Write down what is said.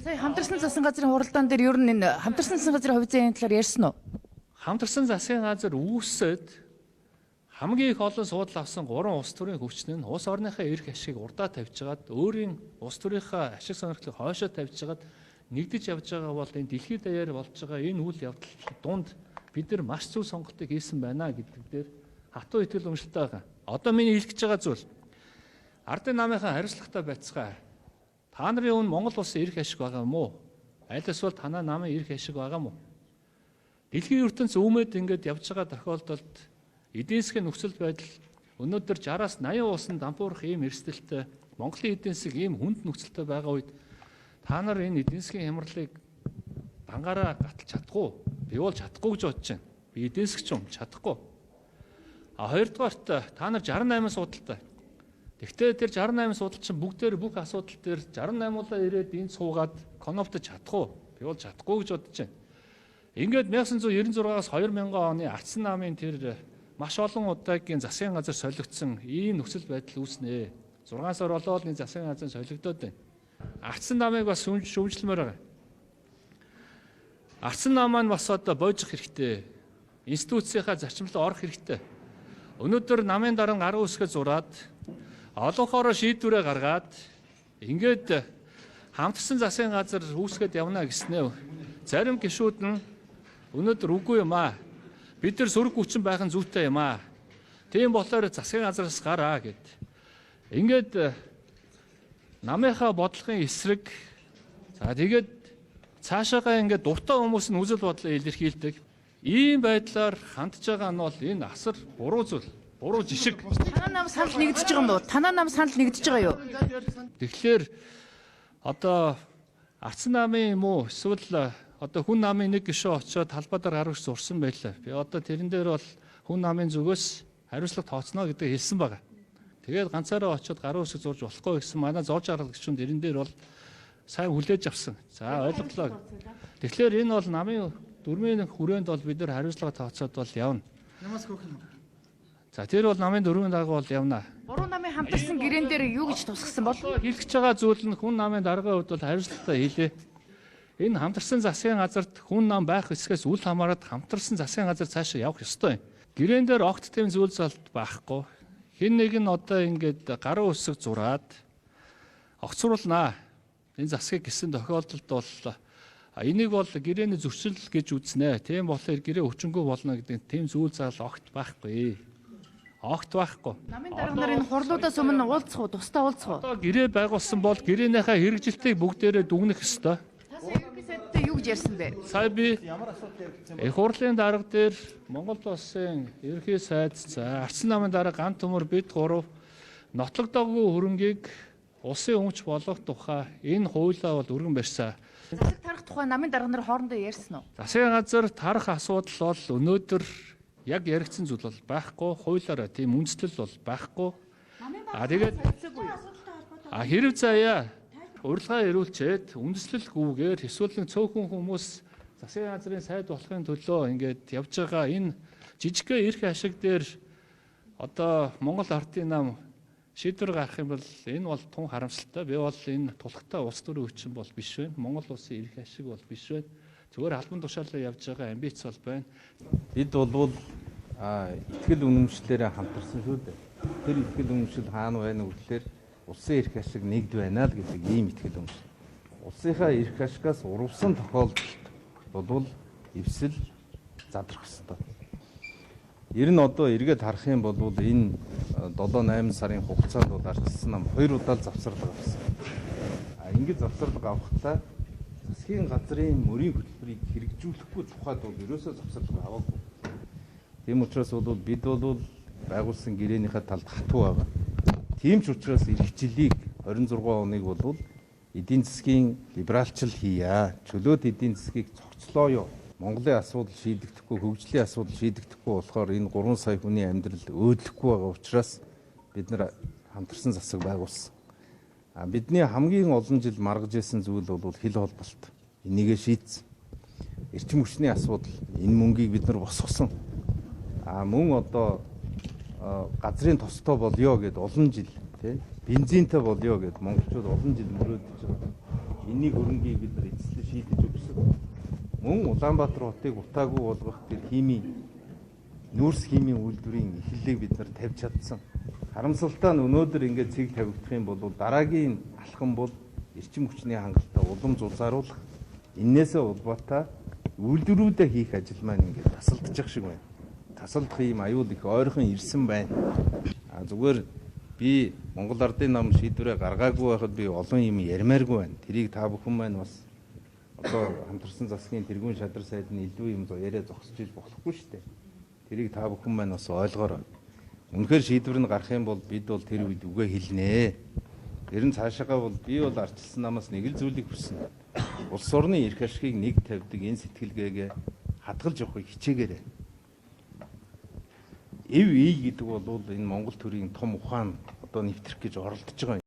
Сая хамтарсан засгийн газрын хуралдаан дээр ер нь энэ хамтарсан засгийн газрын хувь зээний талаар ярьсан уу? Хамтарсан засгийн газар үүсээд хамгийн их олон суудал авсан 3 улс төрийн хүчин нь улс орныхаа эрх ашигыг урдаа тавьж хагаад өөрийн улс төрийнхөө ашиг сонирхлыг хойшоо тавьж хагаад нэгдэж явж байгаа бол энэ дэлхийд даяар болж байгаа энэ үйл явдал дунд бид нар маш зөв сонголтыг хийсэн байна гэдэг дээр хатуу итгэл үнэмшилтэй байгаа. Одоо миний хэлэх гэж байгаа зүйл ардын намынхаа хариуцлагатай байцгаа. Та нарын өмнө Монгол улсын эрх ашиг байгаа юм уу? Аль эсвэл танаа намын эрх ашиг байгаа юм уу? Дэлхийн ертөнц өөмөд ингээд явж байгаа тохиолдолд эдийн засгийн нөхцөл байдал өнөөдөр 60-аас 80 улсын дампуурах ийм эрсдэлтэй Монголын эдийн засаг ийм хүнд нөхцөлтэй байгаа үед та нар энэ эдийн засгийн хямралыг дангаараа гаталж чадахгүй. Би бол чадахгүй гэж бодож байна. Би эдийн засгч юм, чадахгүй. А хоёрдугаарт та нар 68 судалтай. Тэгвэл тэр 68 судал чинь бүгдээр бүх асуудал дээр 68 улаа ирээд энд суугаад коноптож чадахгүй. Би бол чадахгүй гэж бодож байна. Ингээд 1996-аас 2000 оны Арцсан намын тэр маш олон удаагийн засгийн газар солигдсон ийм нөхцөл байдал үүснэ. 6 сар болоод энэ засгийн газар солигдоод байна. Арцсан намыг бас шүүмжлэмээр байгаа. Арцсан нам маань бас одоо боожих хэрэгтэй. Институцийнхаа зарчимлаа орох хэрэгтэй. Өнөөдөр намын дараа гарын үсгээ зураад олонхоороо шийдвэрээ гаргаад ингээд хамтарсан засгийн газар үүсгээд явна гэснээр зарим гишүүд нь өнөөдөр үгүй юм аа. Бид нар сөрөг хүчин байх нь зүйтэй юм аа. Тийм болохоор засгийн газараас гараа гэд. Ингээд намынхаа бодлогын эсрэг за тэгээд цаашаагаа ингээд дуртай хүмүүс нь үзэл бодлоо илэрхийлдэг. Ийм байдлаар хандж байгаа нь бол энэ асар буруу зүйл, буруу жишг. Танаа нам санал нэгдэж байгаа юм уу? Танаа нам санал нэгдэж байгаа юу? Тэгэхээр одоо Арцсан намын юм уу эсвэл одоо хүн намын нэг гишүүн очиод талбай дээр гаргаж зурсан байлаа. Би одоо тэрэн дээр бол хүн намын зүгээс хариуцлага тооцно гэдэг хэлсэн байгаа. Тэгээд ганцаараа очиод гарын үсэг зурж болохгүй гэсэн манай зовж арга гишүүн тэрэн дээр бол сайн хүлээж авсан. За ойлголоо. Тэгэхээр энэ бол намын дүрмийн хүрээнд бол бид нар хариуцлага тооцоод бол явна. Намаас хөөх юм. За тэр бол намын дүрмийн дагуу бол явна. Гурван намын хамтарсан гэрээн дээр юу гэж тусгасан бол? Хэлэх гэж байгаа зүйл нь хүн намын даргын хувьд бол хариуцлагатай хэлээ. Энэ хамтарсан засгийн газарт хүн нам байх хэсгээс үл хамааран хамтарсан засгийн газар цаашаа явах ёстой юм. Гэрээн дээр огт тийм зүйл залт байхгүй. Хэн нэг нь одоо ингээд гарын үсэг зураад огцруулнаа. Энэ засгийг гэсэн тохиолдолд бол энийг бол гэрээний зөрчил гэж үзнэ. Тийм болохоор гэрээ хүчингүй болно гэдэг тийм зүйл зал огт байхгүй. Огт байхгүй. Намын дарга нар энэ хурлуудаас өмнө уулзах уу, тусдаа уулзах уу? Одоо гэрээ байгуулсан бол гэрээнийхээ хэрэгжилтийг бүгдээрээ дүгнэх ёстой. Та сая ерөнхий сайдтай юу гэж ярьсан бэ? Сая би Ямар асуудал яригдсан бэ? Их хурлын дарга дээр Монгол улсын ерөнхий сайд за Арцсан намын дарга ган төмөр бид гурав нотлогдоогүй хөрөнгийг улсын өмч болгох тухай энэ хуулиа бол өргөн барьсан. Засаг тарах тухай намын дарга нар хоорондоо ярьсан уу? Засгийн газар тарах асуудал бол өнөөдөр яг яригдсан зүйл бол байхгүй, хуулиараа тийм үндэслэл бол байхгүй. А тэгээд хэрв заяа урилгаа ирүүлчээд үндэслэлгүйгээр эсвэл нэг цөөхөн хүмүүс засгийн газрын сайд болохын төлөө ингээд явж байгаа энэ жижигхэн эрх ашиг дээр одоо Монгол ардын нам шийдвэр гаргах юм бол энэ бол тун харамсалтай. Би бол энэ тулхтай улс төрийн хүчин бол биш байна. Монгол улсын эрх ашиг бол биш байна. Зүгээр албан тушаалаар явж байгаа амбиц бол байна. Бид болвол итгэл үнэмшлээрээ хамтарсан шүү дээ. Тэр итгэл үнэмшил хаана байна вэ гэхээр улсын эрх ашиг нэгд байна л гэдэг ийм итгэл үнэмшил. Улсынхаа эрх ашигаас урвсан тохиолдолд болвол эвсэл задрах ёстой. Ер нь одоо эргээд харах юм бол энэ 7 8 сарын хугацаанд бол арчилсан нам 2 удаа л завсарлага авсан. Ингэж завсарлага авахдаа засгийн газрын мөрийн хөтөлбөрийг хэрэгжүүлэхгүй тухайд бол ерөөсөө завсарлага аваагүй. Тийм учраас бол бид бол байгуулсан гэрээнийхээ талд хатуу байгаа. Тийм ч учраас эх жилийг 26 оныг бол эдийн засгийн либералчил хийя. Чөлөөт эдийн засгийг цогцлооё. Монголын асуудал шийдэгдэхгүй, хөгжлийн асуудал шийдэгдэхгүй болохоор энэ 3 сая хүний амьдрал өөдлөхгүй байгаа учраас бид нар хамтарсан засаг байгуулсан. Бидний хамгийн олон жил маргаж исэн зүйл бол хил холболт. Энийгээ шийдсэн. Эрчим хүчний асуудал. Энэ мөнгийг бид нар босгосон. Мөн одоо газрын тостой болёо гэд олон жил тий бензинтэй болёо гэд монголчууд олон жил мөрөөдөж байгаа. Энийн хөрөнгийг бид нар эцэслэн шийдэж өгсөн. Мөн Улаанбаатар хотыг утаагүй болгох тэр химийн нүүрс химийн үйлдвэрийн эхлэлийг бид нар тавьж чадсан. Харамсалтай нь өнөөдөр ингээд цэг тавигдах юм бол дараагийн алхам бол эрчим хүчний хангалттай улам зузааруулах, эннээсээ улбаатай үйлдвэрүүдээ хийх ажил маань ингээд тасалдчих шиг байна. Тасалдах ийм аюул их ойрхон ирсэн байна. А зүгээр би Монгол Ардын нам шийдвэрээ гаргаагүй байхад би олон юм ярмааргүй байна. Тэрийг та бүхэн маань бас одоо хамтарсан засгийн тэргүүн шадар сайд нь илүү юм яриа зогсож иж болохгүй шүү дээ. Тэрийг та бүхэн маань бас ойлгоорой. Үнэхээр шийдвэр нь гарах юм бол бид бол тэр үед үгээ хэлнэ. Тэр нь цаашаагаа бол би бол ардчилсан намаас нэг л зүйлийг хүснэ. Улс орны эрх ашигыг нэг тавьдаг энэ сэтгэлгээгээ хадгалж явахыг хичээгээрэй. Эв ий гэдэг бол энэ Монгол төрийн том ухаан одоо нэвтрэх гэж оролдож байгаа юм.